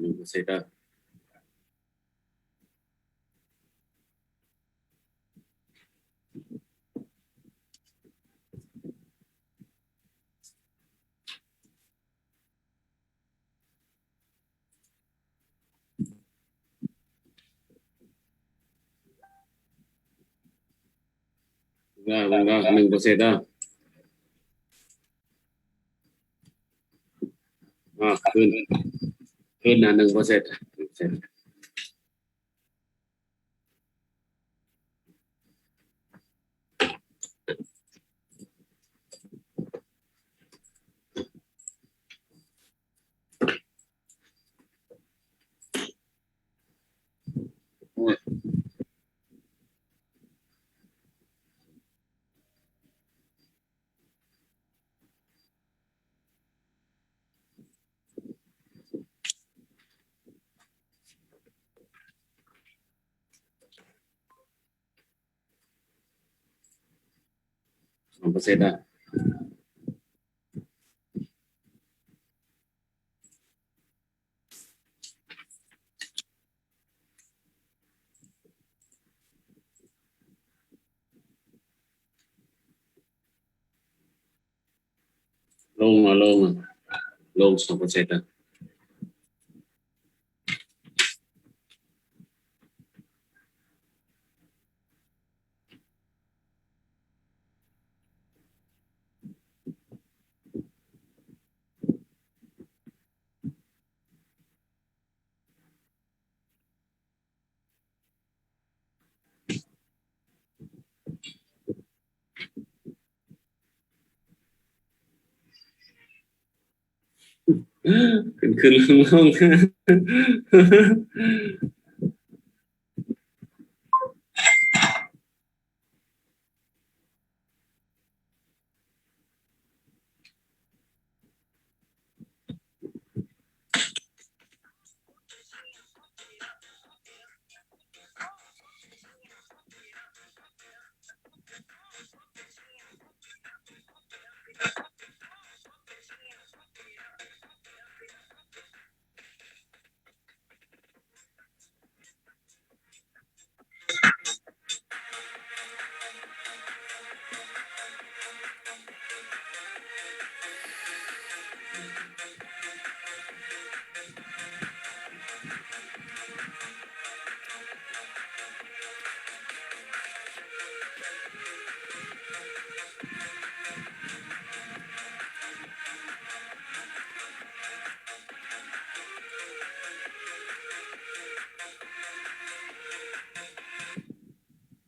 ໜຶ່ງເປີເຊັນເດີ. ໜຶ່ງເປີເຊັນເດີ. ອ່າ ຂຶ້ນ ຂຶ້ນນະ ໜຶ່ງເປີເຊັນ. ສອງເປີເຊັນນະ. ລົງມາ ລົງມາ ລົງສອງເປີເຊັນນະ. ຂຶ້ນໆ ລົງໆ.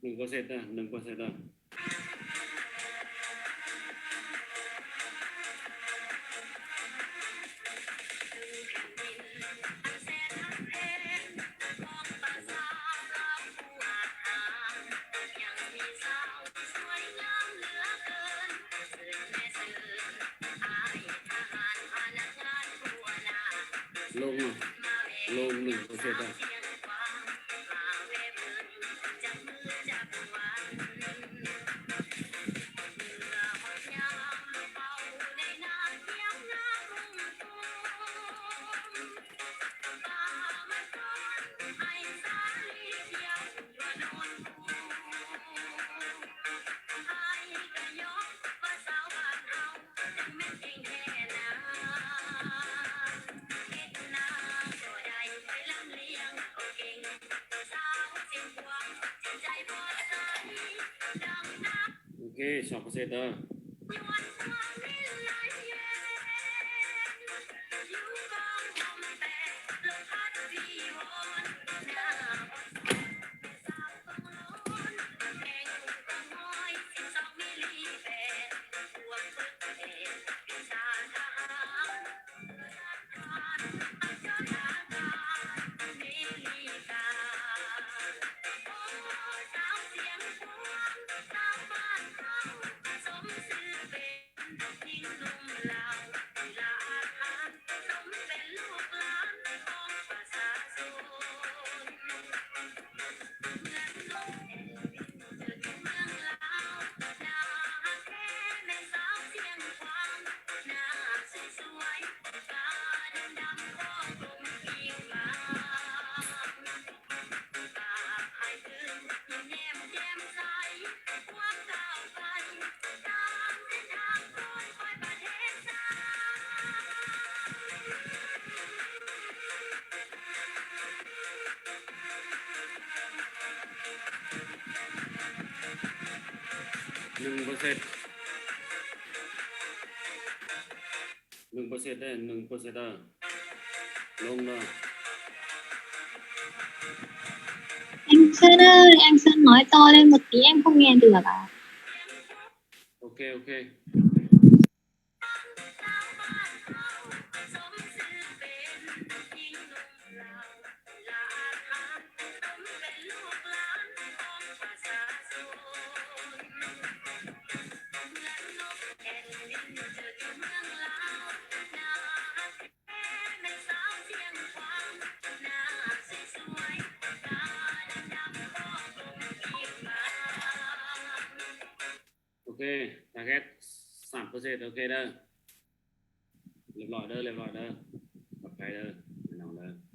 ໜຶ່ງເປີເຊັນເດີ ໜຶ່ງເປີເຊັນເດີ. ລົງມາ ລົງໜຶ່ງເປີເຊັນເດີ. ໂອເຄ ສອງເປີເຊັນເດີ. ສາວສຽງຄວາມ ສາວບ້ານເຮົາ ສົມຊື່ເປັນ ເຊັດ ໜຶ່ງເປີເຊັນເດີ ໜຶ່ງເປີເຊັນເດີ ລົງເດີ. ແອງເຊີນ ແອງເຊີນນ້ອຍຕໍ່ເລີຍ ໝົດເກມພວກແມ່ເດືອກອະ. ໂອເຄ ໂອເຄ. ໂອເຄ ທາເກັດ ສາມເປີເຊັນ ໂອເຄເດີ ລຽບລ້ອຍເດີ ລຽບລ້ອຍເດີ ປອດໄພເດີ ແນ່ນອນເດີ.